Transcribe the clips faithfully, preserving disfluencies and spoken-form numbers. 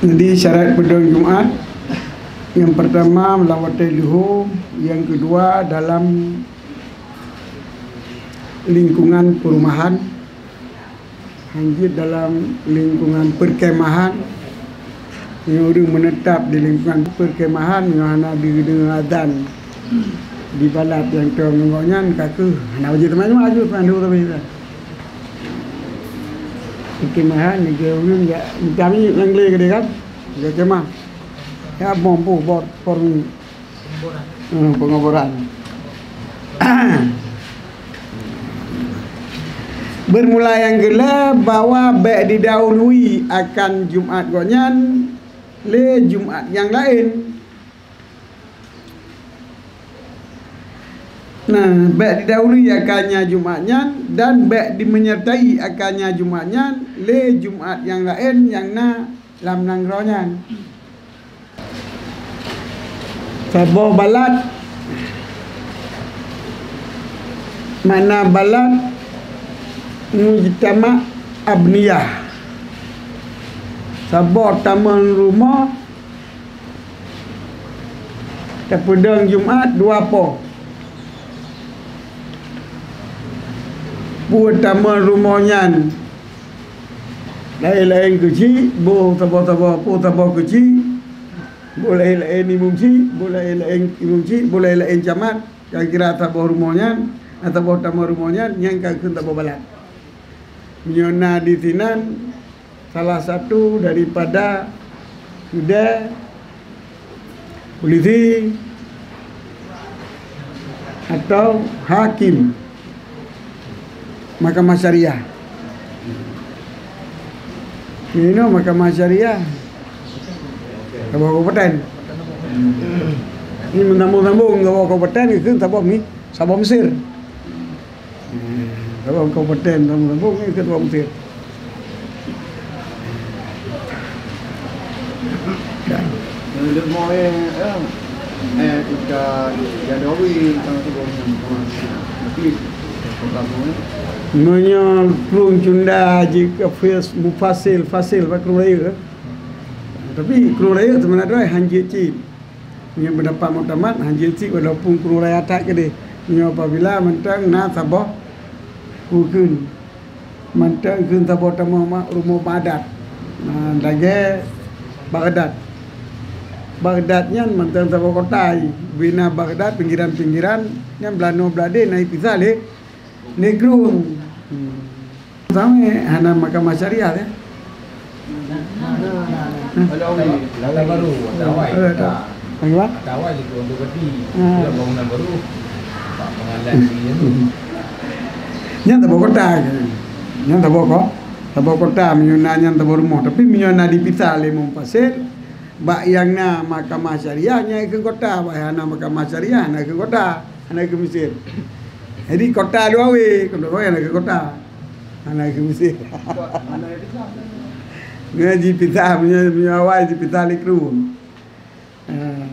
Jadi syarat peudong Jumat, yang pertama lam watée luhô, yang kedua dalam lingkungan perumahan, hanjeuet dalam lingkungan perkemahan. Meunyoe ureuëng meunetap di lingkungan perkemahan, meunyoe hana dideungoe azan di balat nyang tom ngon nyan, ka kheueh hana wajéb teuma Jumat, Jumat teuma lheueh tapi. Perkemahan, lagée ureuëng jak mita minyeuk nyang glé keudeh kan, jak kemah. Ya, bom, bom, bor, bor minyeuk. Hmm, penguburan. Bermula nyang keulhèe bahwa bèk didahului akan Jumat gobnyan lé Jumat nyang laén. Nah, bèk didahului akannya Jumat nyan dan bèk dimenyertai akannya Jumat nyan lé Jumat nyang laén nyang na lam nanggroe nyan. Saboh balat, makna balat mujtama' abniyah. Saboh tameun rumoh tapeudong Jumat dua po. Peue tameun rumoh nyan laén-laén keuchik, boh saboh-saboh, po saboh keuchik, boh laén-laén imeum chik, boh laén-laén imeum chik, boh laén-laén camat, kira-kira saboh rumoh nyan, saboh tameun rumoh nyan, nyan ka kheun saboh balat. Meunyoe na di sinan, salah satu daripada keudè polisi atau hakim mahkamah syariah. Ini mahkamah syariah saboh kabupaten. Ini meusambông-sambông saboh kabupaten, itu saboh mi-, saboh Mesir. Saboh kabupaten, saboh, saboh, eh, ketua Mesir. Meunyoe krueng Cunda jikeu fis-, mufasil, fasil bak krueng rayeuk, eh. Tapi krueng rayeuk seubeuna droe hanjeuet cit. Meunyoe peundapat muktamad, hanjeuet cit walaupun krueng raya that keudeh. Meunyoe apabila mantong na saboh kheun, mantong kheun saboh tameun ma-, rumoh adat. Nah, lagèe Baghdad. Baghdad nyan mantong saboh kota, bina Baghdad, pinggiran-pinggiran nyan Beulano Bladé na ipisah lé, lé krueng. Hmm. Samé hana mahkamah syariah, ya. Kalau di Kota Baru, Attawai. Ada, ada. Lagi apa? Attawai itu untuk berarti. Ah. Kalau bangunan baru, Pak Pengalat di itu. Nyan saboh kota. Nyan saboh ko-, saboh kota meunyoe na nyan saboh rumoh. Tapi meunyoe na dipisah lé mufasil, bak nyang na mahkamah syariah, nyan ikheun kota. Bak nyang hana mahkamah syariah, hana ikheun kota. Hana ikheun Mesir. Jadi kota dua wé, kota dua wé hana ikheun kota. Hana ikheun Mesir. Nyan jipisah, meunyoe, meunyoe awai jipisah lé krueng. Ah.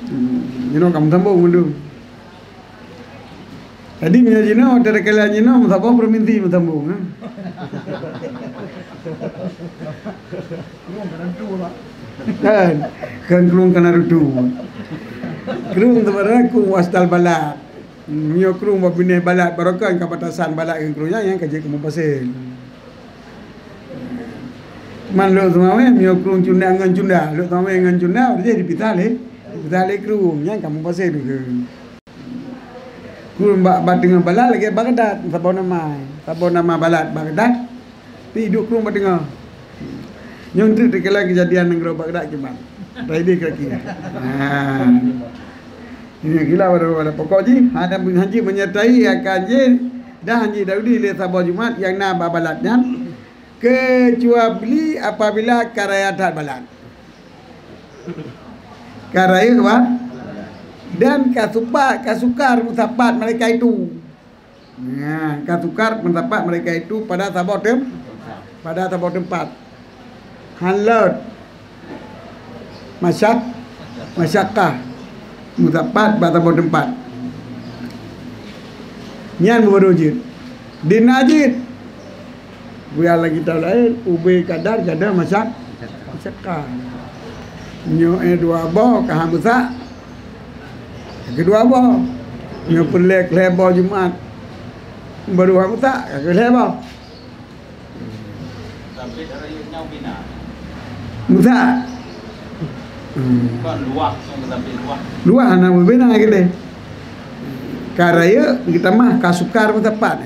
Hmm, jinoe ka meusambông mandum. Jadi meunyoe jinoe, takalon jinoe, meusaboh provinsi meusambông, ha? Kan, kan krueng ka na reutôh. Krueng sebenarnya krueng wastal balat. Meunyoe krueng bak binéh balat baroe kan ka batasan balat ngon krueng nyan, nyan ka jeuet keu mufasil. Man Lhokseumawe, meunyoe krueng Cunda ngon Cunda, Lhokseumawe ngon Cunda, jih dipisah lé, dipisah lé krueng, nyan ka mufasil keu. Krueng bak, bak teungoh balat lagèe Baghdad, saboh nama, saboh nama balat Baghdad, tapi duek krueng bak teungoh. Nyoe treuk takalon keujadian nanggroe Baghdad kiban. Friday kaki. Ha. Ini gila pada, pada pokok jih, hana hanjeuet menyertai akan jih dan hanjeuet dahului lé saboh Jumat nyang na bak balat nyan, kecuali apabila ka raya that balat. Ka raya apa? Dan ka supat, ka sukar musapat mereka itu. Nah, ka sukar pendapat mereka itu pada saboh tem-, pada saboh teumpat. Hán lôt. Masyak-, masyakkah. Musapat bak saboh teumpat. Nyan baru jeuet. Di na jeuet. Buya lagi tahu lain, ubé kadar, kadar masyak-, Cakar. Nyoe, eh, dua boh ka han meusak. Keudua boh. Nyoe peureulèe lhèe boh Jumat. Baru han meusak, ka lhèe boh. Meusak. Hmm. Luwah hana beubina keudeh. Ka rayeuk geutamah ka sukar meusapat.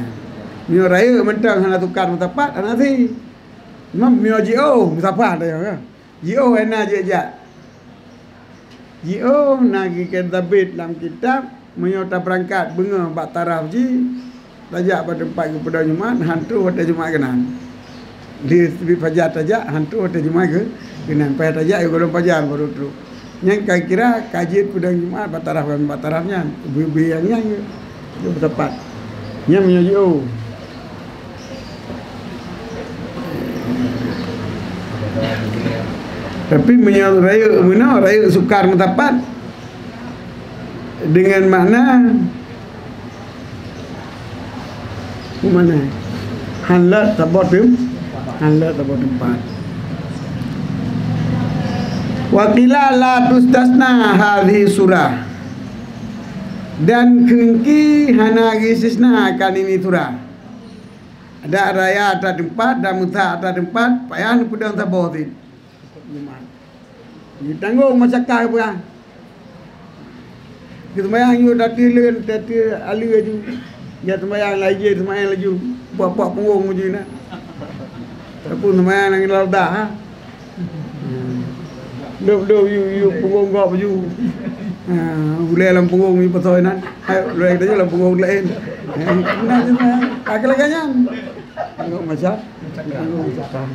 Meunyoe rayeuk mantong hana sukar meusapat, hana si. Cuma meunyoe jiôh, meusapat dah, kan? Jiôh hana jijak. Jiôh na geukheun sabit lam kitab, meunyoe tabeurangkat beungoh bak taraf jih, tajak bak teumpat geupeudong Jumat, han troh watèe Jumat keunan. Di sabit fajar tajak, han troh watèe Jumat keu-, keunan. Payah tajak, ya, gohlom fajar baru troh. Nyan ka kira ka jeuet peudong Jumat bak taraf, bak taraf nyan. Bui-bui nyang nyan, ya. Jeuet meusapat. Nyan meunyoe jiôh. Tapi meunyoe rayeuk meunoe, rayeuk sukar meusapat, deungon makna, makna, han lôt saboh teum-, han lôt saboh teumpat. Wa qila la tustasna hadhihi surah. Dan kheun ki hana geusisna ka nini surah. Dak raya ata teumpat, dak meusak ata teumpat, payah neupeudong saboh cit. Jumat. Jitanggong masyarakat peurang. Geuseumayang yue dati leuen, dati aleue aju. Geuseumayang laju, seumayang laju. Puak-puak punggong aju na. Tapi seumayang nanggroe dah, ha. Dôb-dôb yue, yue punggong gob aju. Ha, ulèe lam punggong yue pasoe nan. Hai, ulèe lam punggong laén. Ha, nah, nah, ka lagèe nyan. Tengok macam, tengok macam.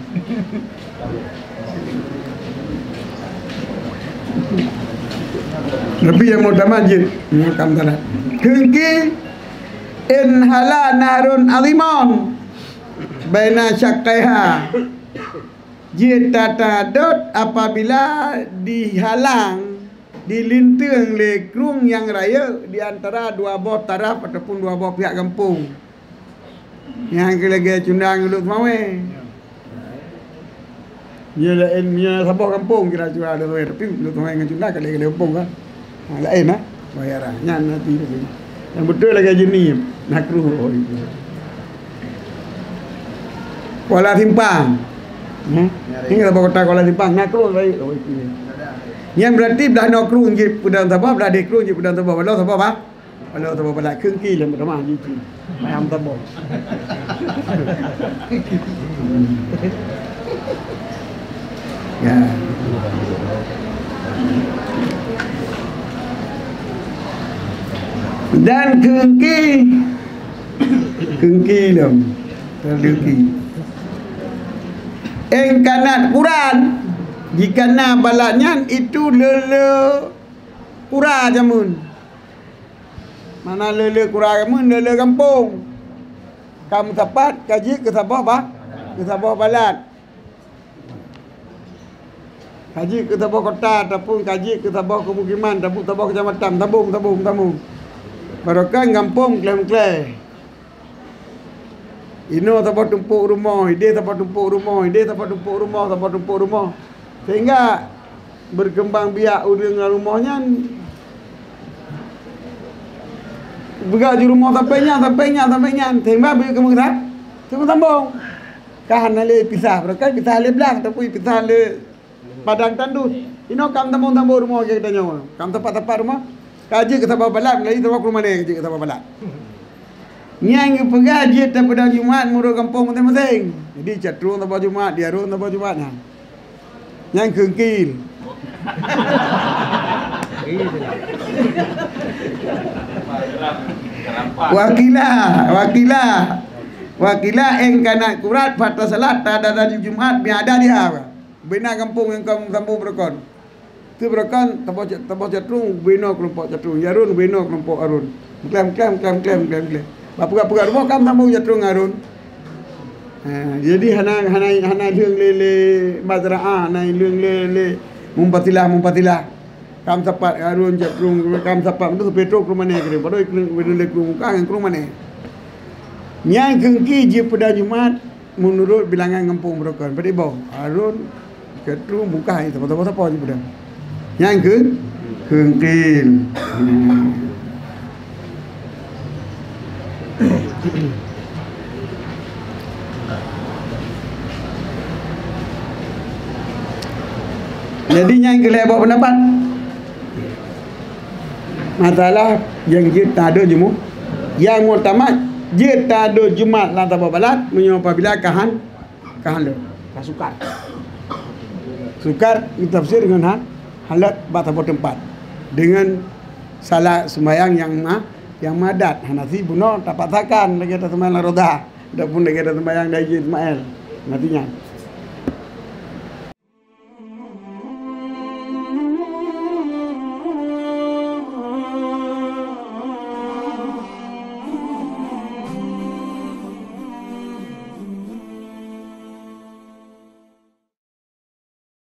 Tapi nyang muktamad jeuet, nyang ka meudarat. Kheun ki, "In hala nahrun azimun baina syaqqaiha." Jeuet tatadot apabila dihalang, dilinteueng lé krueng nyang rayeuk di antara dua boh taraf ataupun dua boh pihak gampông. Nyang keu lagèe Cunda ngon Lhokseumawe. Nyoe laén, nyoe saboh gampông kira Cunda Lhokseumawe, tapi Lhokseumawe ngon Cunda ka lagèe gampông kan. Ha, laén, ha? Bahagian nyan nanti. Nyang beutôi lagèe jih nyoe, Nakru. Oh, itu. Kuala Simpang. Hmm? Ini saboh kota Kuala Simpang, Nakru, oh, itu. Nyan berarti blah noe krueng jeuet peudong saboh, blah deh krueng jeuet peudong saboh, blah saboh, bah? Kalau saboh balat kheun ki lom, ramah jih. Mayang saboh. Ya. Dan kheun ki, kheun ki lom, kheun ki. In kanat quran, jika na balat nyan itu le-le qura jameun. Mana le-le qura jameun, le-le gampông. Ka meusapat, ka jeuet keu saboh ba-, keu saboh balat. Ka jeuet keu saboh kota, ataupun ka jeuet keu saboh pemukiman, ataupun saboh keucamatan, tabông, tabông, tabông. Barokan gampông klèe-klèe. Inoe saboh tumpôk rumoh, idéh saboh tumpôk rumoh, idéh saboh tumpôk rumoh, saboh tumpôk rumoh. Sehingga berkembang biak ureueng lam rumoh nyan. Peugah ju rumoh sampai nyan, sampai nyan, sampai nyan. Sehingga beu keumeusa-, keumeusa sambông. Ka hana lé pisah, beurangkat pisah lé blang, tapi pisah lé padang tandus. Inoe kam sambông-sambông rumoh geutanyoe. Kam teumpat-teumpat rumoh. Ka jeuet keu saboh balat, meulayeue saboh krueng mané ka jeuet keu saboh balat. Nyang geupeugah jeuet tapeudong Jumat meunurot gampông maséng-maséng. Jadi, Catrung saboh Jumat, di Arun saboh Jumat nyan. Nyang kheun ki. Wa qila, wa qila. Wa qila in kanat qurat fatasalat ta'adadu Jumat bi'adadiha. Bina gampông nyang ka sambông beureukan. Keu beureukan, saboh, saboh Catrung, bina keulompok Catrung. Arun, bina keulompok Arun. Meuklèh, meuklèh, meuklèh, meuklèh, meuklèh, meuklèh. Bak peugah-peugah rumoh kan sambông Catrung Arun. Ha, jadi hana, hana, hana lheueng lé, lé mazraah, hana lheueng lé, lé mumpasilah, mumpasilah. Kam sapat Arun, Catrung, kam sapat, beutôi Petro krueng mané keuh. Padahai krueng, krueng, krueng muka ngon krueng mané. Nyang kheun ki jipeudong Jumat, meunurot bilangan gampông beureukan. Padum boh? Arun, Keu tu bukai sapo-sapo jih peudong. Nyang keu keungkil. Jadi nyang keu lhèe boh peundapat. Masalah nyang jeuet tado Jumat, nyang muktamad jeuet tado Jumat lam saboh balat meunyoe apabila ka han Ka han lheueh, ka sukar. Sukar geutafsir ngon han, han lheueh bak saboh teumpat. Deungon salah seumbahyang nyang ma-, nyang madat, hana si bunoe tapaksakan lagèe taseumbahyang lam roda, ataupun lagèe taseumbahyang di Haji Ismail. Artinya,